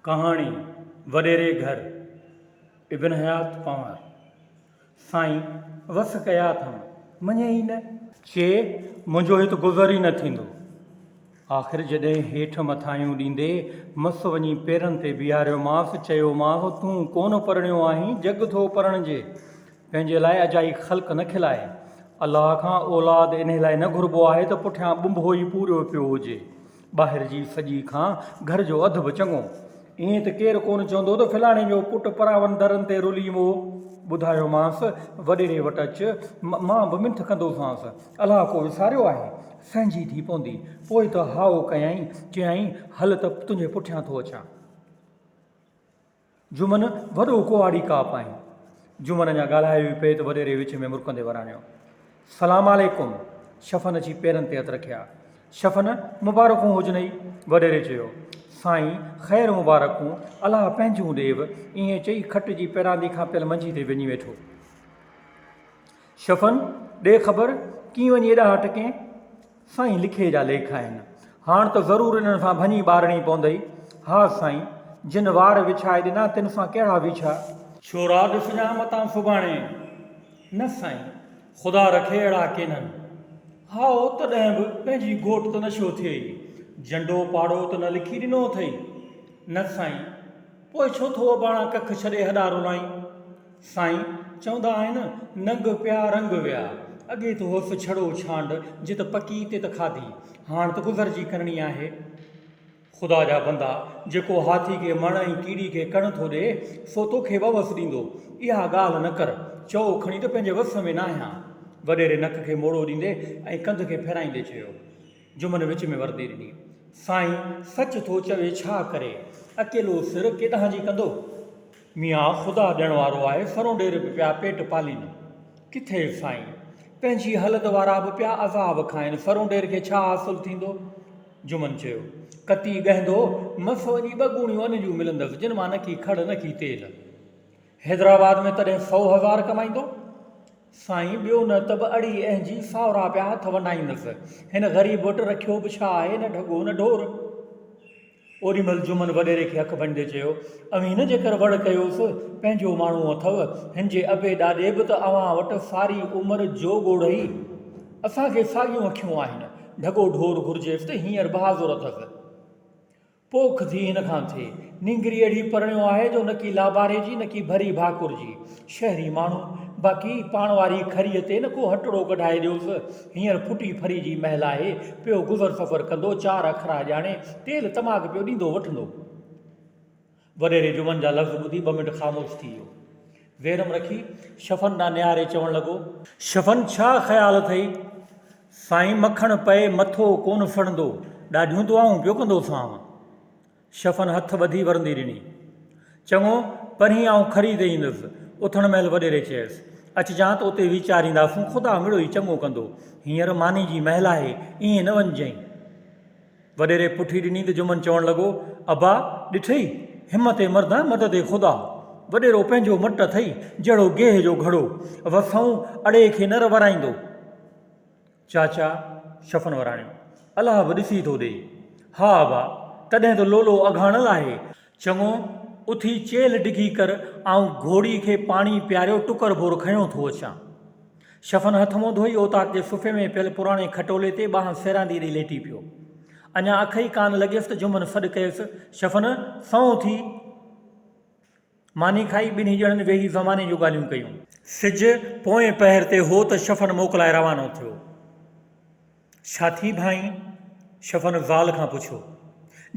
ڪهاڻي، وڏيري گهر، ابن حيات پنهور. سائين، وس ڪيا اٿم، مڃي ئي نه. چي، منهنجو هت گذر ئي نه ٿيندو. آخر جڏهن هيٺ مٿاهيون ڏيندي، مس وڃي پيرن تي بيهاريومانس، چيومانس، تون ڪونه پرڻيو آهين، جڳ ٿو پرڻجي. پنهنجي لاء اجائي خلق نه کلائي. الله کان اولاد انهي لاء نه گهربو آهي ته پٺيان ٻنڀو ئي پوريو پيو هجي. ٻاهر جي سڄي کان گهر جو اڌ به چڱو. ائين ته ڪير ڪونه چوندو ته فلاڻي جو پٽ پراون درن تي رلي مئو. ٻڌايومانس، وڏيري وٽ اچ، مان به منٿ ڪندوسانس. الله ڪو وساريو آهي؟ سهنجي ٿي پوندي. پوء ته هائو ڪيائين، چيائين، هل ته تنهنجي پٺيان ٿو اچان. جمن وڏو ڪهاڙي ڪاپ آهين. جمن اڃا ڳالهايو ئي پئي ته وڏيري وچ ۾ مرڪندي وراڻيو. سلام عليڪم. شفن اچي پيرن تي هٿ رکيا. شفن، مبارڪون هجنئي. وڏيري چيو. سائين، خير مبارڪون، الله پنهنجون ڏيو. ائين چئي کٽ جي پيراندي کان پيل منجي تي وڃي ويٺو. شفن، ڏي خبر، ڪيئن وڃي ايڏانهن اٽڪين؟ سائين لکي جا ليک آهن. هاڻ ته ضرور انهن سان ڀڃي ٻارڻي پوندئي. ها سائين، جن وار وڇائي ڏنا تن سان ڪهڙا ويڇا؟ ڇورا ڏسجان متان سڀاڻي. نه سائين، خدا رکي اهڙا ڪينهن. هائو تڏهن به پنهنجي گهوٽ ته نشو ٿئي. جنڊو پاڙو ته نه لکي ڏنو اٿئي. نه سائين، پوء ڇو ٿو اباڻا ڪک ڇڏي هڏا رولائين؟ سائين، چوندا آهن، ننگ پيا رنگ ويا. اڳي ته هوس ڇڙو ڇانڊ، جت پڪي تت کاڌي. هاڻ ته گذر جي ڪرڻي آهي. خدا جا بندا، جيڪو هاٿي کي مڻ ۽ ڪيڙي کي ڪڻ ٿو ڏئي، سو توکي به وس ڏيندو. اها ڳالهه نه ڪر. چئو کڻي ته پنهنجي وس ۾ ناهيان. وڏيري نڪ کي موڙو ڏيندي ۽ ڪنڌ کي ڦيرائيندي چيو. جمن وچ ۾ وردي ڏني. سائين، سچ ٿو چوي ڇا ڪري؟ اڪيلو سر ڪيڏانهن جي ڪندو؟ ميان خدا ڏيڻ وارو آهي، سرونڊير به پيا پيٽ پالين. ڪٿي سائين؟ پنهنجي هلت وارا به پيا عذاب کائن، سرونڊير کي ڇا حاصل ٿيندو؟ جمن چيو. ڪتي ڳهندو، مس وڃي ٻه ڳوڻيون ان جون ملندس، جن مان نڪي کڙ نڪي تيل. حيدرآباد ۾ تڏهن سئو هزار ڪمائيندو؟ سائين ٻيو نه ته به اڙي اهنجي ساهرا پيا هٿ ونڊائيندس. هن غريب وٽ رکيو به ڇا آهي، نه ڍڳو نه ڍور. اوڏي مهل جمن وڏيري کي اک ڀڃندي چيو، اوهين نه جيڪر وڙ ڪيوس، پنهنجو ماڻهو اٿئو، هن جي ابي ڏاڏي به ته اوهان وٽ ساري عمر جوڳو رهي. اسان کي ساڳيون اکيون آهن. ڍڳو ڍور گهرجيس ته هينئر به حاضر اٿس. پوک ٿي هن کان ٿئي. نينگري اهڙي پرڻيو آهي جو نڪي لاباري جي نڪي ڀري ڀاڪر جي. شهري ماڻهو، باقي پاڻ واري کريء تي نه ڪو هٽڙو ڪڍائي ڏيوس. هينئر ڦٽي ڦري جي مهل آهي، پيو گذر سفر ڪندو، چار اکرا ڄاڻي، تيل تماڪ پيو ڏيندو وٺندو. وڏيري جمن جا لفظ ٻڌي ٻه منٽ خاموش ٿي ويو. ويرم رکي شفن ڏانهن نهاري چوڻ لڳو. شفن ڇا خيال اٿئي؟ سائين مکڻ پئي مٿو ڪونه سڙندو، ڏاڍيون دعائون پيو ڪندوسانء. شفن هٿ ٻڌي ورندي ڏني. چڱو، پرهين آئون کري تي ايندس. اٿڻ مهل وڏيري چيس. اچجان ته اتي ويچارينداسون، خدا مڙوئي چڱو ڪندو. هينئر ماني جي مهل آهي، ائين نه وڃجئين. وڏيري پٺي ڏني ته جمن چوڻ لڳو، ابا، ڏٺئي؟ همت مرد مدد خدا. وڏيرو پنهنجو مٽ اٿئي، جهڙو گيهه جو گهڙو. وسئون اڙي کي نه ورائيندو. چاچا شفن وراڻيو، الله به ڏسي ٿو ڏئي. ها ابا، تڏهن ته لولو اگهاڻل آهي. چڱو، اٿي چيلهه ڊگهي ڪر، آئون گهوڙي کي پاڻي پياريو ٽڪر ڀور کنيو ٿو اچان. شفن هٿ منهن ڌوئي اوطاق جي صفي ۾ پيل پراڻي کٽولي تي ٻانهن سيراندي ڏئي ليٽي پيو. اڃا اک ئي ڪانه لڳيس ته جمن سڏ ڪيس، شفن، سنئون ٿي. ماني کائي ٻنهي ڄڻن ويهي زماني جون ڳالهيون ڪيون. سج پوئين پهر تي هو ته شفن موڪلائي روانو ٿيو. ڇا ٿي ڀانئين؟ شفن زال کان پڇيو.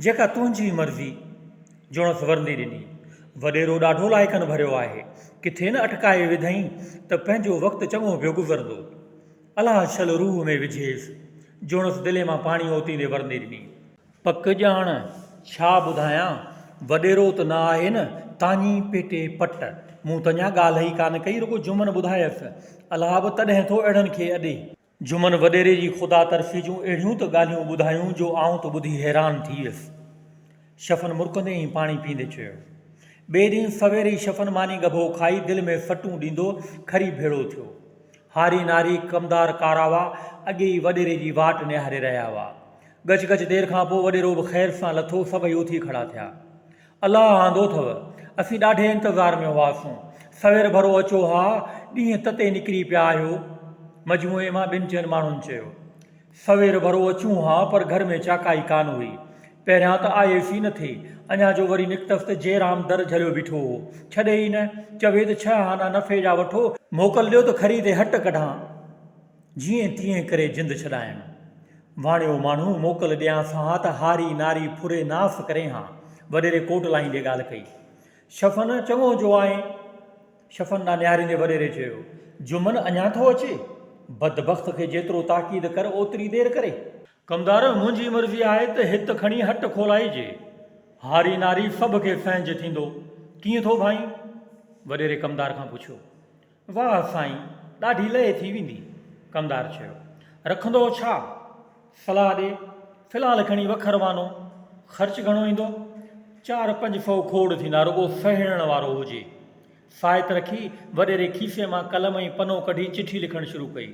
جيڪا تنهنجي مرضي. جوڻس ورندي ڏني. وڏيرو ڏاڍو لائقن ڀريو آهي. ڪٿي نه اٽڪائي وڌئين ته پنهنجو وقت چڱو پيو گذرندو. الله شل روح ۾ وجهيس. جوڻس دلي مان پاڻي اوتيندي ورندي ڏني. پڪ ڄاڻ، ڇا ٻڌايان، وڏيرو ته نه آهي نه، تاڃي پيٽي پٽ. مون ته اڃا ڳالهه ئي ڪانه ڪئي، رڳو جمن ٻڌايس. الله به تڏهن ٿو اهڙن کي اڏي. جمن وڏيري جي خدا ترسي جون اهڙيون ته ڳالهيون ٻڌايون جو آئون ته ٻڌي حيران ٿي ويس. شفن مرڪندي ۽ پاڻي پيئندي چيو. ٻئي ڏينهن سوير ئي شفن ماني ڳڀو کائي دل ۾ سٽون ڏيندو کري ڀيڙو ٿيو. هاري ناري، ڪمدار ڪاراوا اڳي ئي وڏيري جي واٽ نهاري رهيا هئا. ڳچ ڳچ دير کان پوء وڏيرو به خير سان لٿو، سڀئي اٿي کڙا ٿيا. الله آندو اٿو. اسين ڏاڍي انتظار ۾ هئاسون. سوير ڀرو اچو ها، ڏينهن تتي نڪري پيا آهيو. مجموعي مان ٻن چئن ماڻهن چيو. سوير ڀرو اچون ها پر گهر ۾ چاڪائي ڪانه هئي. پهريان ته آيس ئي نه ٿي. اڃا جو وري نڪتس ته جيرام در جهليو بيٺو هو. ڇڏي ئي نه. چوي ته ڇهه آنا نفعي جا وٺو. موڪل ڏيو ته کري تي هٽ ڪڍان. جيئن تيئن ڪري جند ڇڏايم. واڻيو ماڻهو موڪل ڏيانس ها ته هاري ناري ڦري ناس ڪرين ها. وڏيري ڪوٽ لاهيندي ڳالهه ڪئي. شفن، چڱو جو آئين. شفن ڏانهن نهاريندي وڏيري چيو، جمن اڃا ٿو اچي؟ بدبخت کي جيترو تاڪيد ڪر اوتري دير ڪري. ڪمدار، منهنجي مرضي آهي ته هت کڻي هٽ کولائجي. هاري ناري سڀ کي سهنج ٿيندو. ڪيئن ٿو ڀانئين؟ وڏيري ڪمدار کان پڇيو. واهه سائين، ڏاڍي لئي ٿي ويندي. ڪمدار چيو. رکندؤ ڇا؟ صلاح ڏي. في الحال کڻي وکر وانو. خرچ گهڻو ايندو؟ چار پنج سئو کوڙ ٿيندا، رڳو سهيڙڻ وارو هجي. سائت رکي، وڏيري کيسي مان قلم ۽ پنو ڪڍي چٺي لکڻ شروع ڪئي.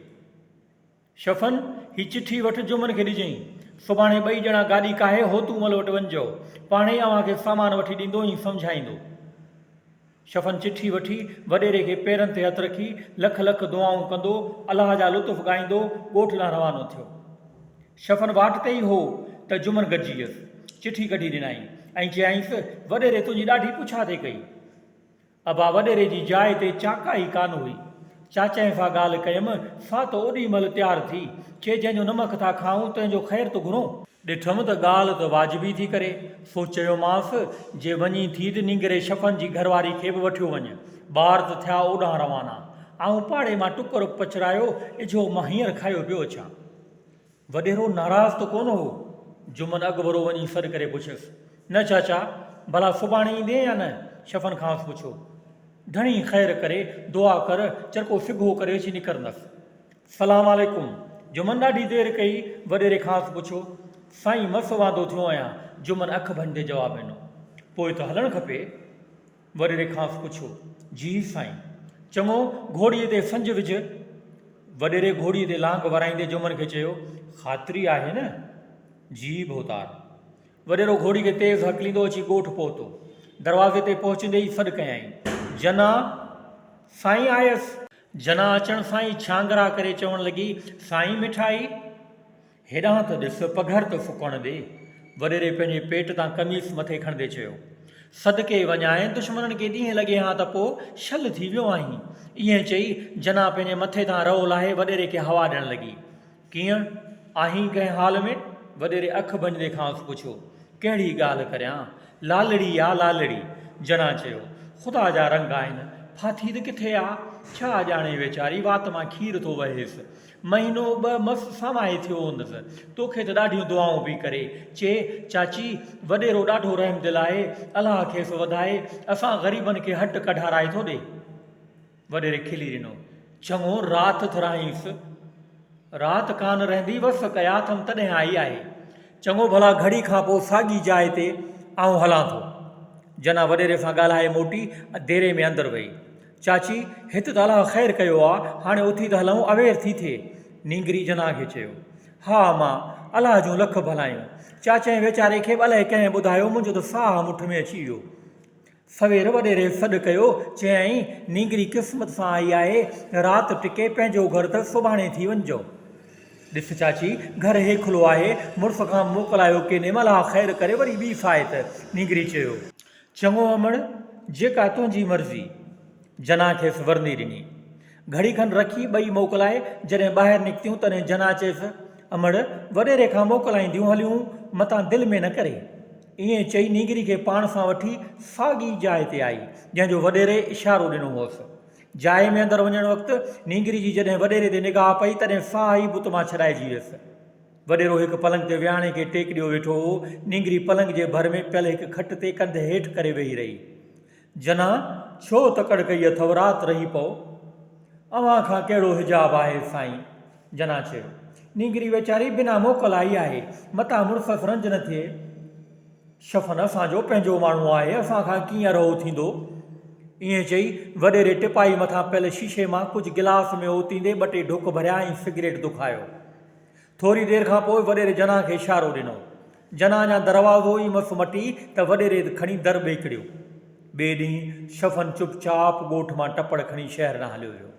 شفن، هي چٺي وٺ جمن کي ڏجئين. سڀاڻي ٻئي ڄڻا گاڏي ڪاهي هوتومل وٽ وڃجو. پاڻهي اوهان کي سامان وٺي ڏيندو ۽ سمجهائيندو. شفن چٺي وٺي، وڏيري کي پيرن تي هٿ رکي، لک لک دعائون ڪندو، الله جا لطف ڳائيندو، ڳوٺ ڏانهن روانو ٿيو. شفن واٽ تي ئي هو ته جمن گڏجي ويس. چٺي ڪڍي ڏنائين ۽ چيائينس، وڏيري تنهنجي ڏاڍي پڇا ٿي ڪئي. ابا وڏيري جي جاء تي چاڪا ئي ڪانه هئي. چاچهين سان ڳالهه ڪيم، سا ته اوڏي مهل تيار ٿي. چي جنهن جو نمڪ ٿا کائون، تنهن جو خير ته گهرون. ڏٺم ته ڳالهه ته واجبي ٿي ڪري، سو چيومانس، جي وڃين ٿي ته نينگري شفن جي گهرواري کي به وٺيو وڃ. ٻار ته ٿيا اوڏانهن روانا. آئون پاڙي مان ٽڪر پچرايو، اجهو مان هينئر کايو پيو اچان. وڏيرو ناراض ته ڪونه هو. جمن اڳڀرو وڃي سڏ ڪري پڇيس، نه چاچا، ڀلا سڀاڻي ايندين يا نه؟ شفن کانئس پڇيو. ڌڻي خير ڪري، دعا ڪر، چرڪو سگهو ڪري اچي نڪرندس. سلام عليڪم. جمن ڏاڍي دير ڪئي، وڏيري کانئس پڇيو. سائين مس واندو ٿيو آهيان. جمن اک ڀڃندي جواب ڏنو. پوء ته هلڻ کپي. وڏيري کانئس پڇيو. جي سائين. چڱو، گهوڙيء تي سنج وجهه. وڏيري گهوڙيء تي لانگ ورائيندي جمن کي چيو، خاطري آهي نه؟ جي ڀوتار. وڏيرو گهوڙي کي تيز هڪليندو اچي ڳوٺ پهتو. دروازي تي پهچندي ئي سڏ ڪيائين، جنا! سائين آيس. جنا اچڻ سان ئي ڇانگرا ڪري چوڻ لڳي، سائين مٺائي! هيڏانهن ته ڏس، پگهر ته سڪڻ ڏي. وڏيري پنهنجي پيٽ تان قميص مٿي کڻندي چيو. صدقي وڃانء، دشمنن کي ڏينهن لڳي ها ته پوء شل ٿي ويو آهين. ائين چئي، جنا پنهنجي مٿي تان رئو لاهي وڏيري کي هوا ڏيڻ لڳي. ڪيئن آهين ڪنهن حال ۾؟ وڏيري اک ڀڃندي کانئس پڇيو. ڪهڙي ڳالهه ڪريان، لالڙي آ لالڙي. جنا چيو. خدا جا رنگ آهن، ڦاٿي ته ڪٿي آ؟ ڇا ڄاڻي ويچاري وات مان کير ٿو وهيس. مهينو ٻه مس سامائي ٿيو هوندس. توکي ته ڏاڍيون دعائون پئي ڪري. چي، چاچي، وڏيرو ڏاڍو رحمدل آهي، الله کيس وڌائي، اسان غريبن کي هٽ ڪڍارائي ٿو ڏي. وڏيري کلي ڏنو. چڱو، رات ٿ رهائينس. رات ڪانه رهندي، وس ڪيا اٿم تڏهن آئي آهي. چڱو ڀلا گهڙي کان پوء ساڳي جاء تي آئون هلان ٿو. جنا وڏيري سان ڳالهائي موٽي ديري ۾ اندر وئي. چاچي، هت ته الله خير ڪيو آ، هاڻي اٿي ته هلون، اوير ٿي ٿئي. نينگري جنا کي چيو. ها امان، الله جون لک ڀلايون. چاچهين ويچاري کي به الائي ڪنهن ٻڌايو، منهنجو ته ساهه مٺ ۾ اچي ويو. سوير وڏيري سڏ ڪيو، چيائين، نينگري قسمت سان آئي آهي، رات ٽڪي پنهنجو گهر اٿس، سڀاڻي ٿي وڃجو. ڏس چاچي، گهر هيکلو آهي، مڙس کان موڪلايو ڪينيم، الله خير ڪري وري ٻي سائت. نينگري چيو. چڱو امڙ، جيڪا تنهنجي مرضي. جنا کيس ورندي ڏني. گهڙي کن رکي ٻئي موڪلائي جڏهن ٻاهر نڪتيون تڏهن جنا چيس، امڙ، وڏيري کان موڪلائينديون هليون، متان دل ۾ نه ڪري. ائين چئي نينگري کي پاڻ سان وٺي ساڳي جاء تي آئي، جنهن جو وڏيري اشارو ڏنو هوس. جاء ۾ اندر وڃڻ وقت نينگري جي جڏهن وڏيري تي نگاهه پئي تڏهن ساهه ئي بت مان ڇڏائجي ويس. وڏيرو هڪ پلنگ تي ويهاڻي کي ٽيڪ ڏيو ويٺو هو. نينگري پلنگ جي ڀر ۾ پيل هڪ کٽ تي ڪنڌ هيٺ ڪري ويهي رهي. جنا، ڇو تڪڙ ڪئي اٿئو، رات رهي پئو. اوهان کان ڪهڙو حجاب آهي سائين؟ جنا چيو. نينگري ويچاري بنا موڪل آئي آهي، متان مڙسس رنج نه ٿئي. شفن اسان جو پنهنجو ماڻهو آهي، اسان کان ڪيئن رهو ٿيندو؟ ائين چئي، وڏيري ٽپائي مٿان پيل شيشي مان ڪجهه گلاس ۾ اوتيندي ٻه ٽي ڍڪ ڀريا ۽ سگريٽ دکايو. ٿوري دير کان پوء وڏيري جناح کي اشارو ڏنو. جنان اڃا دروازو ئي مس مٽي ته وڏيري کڻي در ٻيڪڙيو. ٻئي ڏينهن شفن چپ چاپ ڳوٺ مان ٽپڙ کڻي شهر ڏانهن هليو ويو.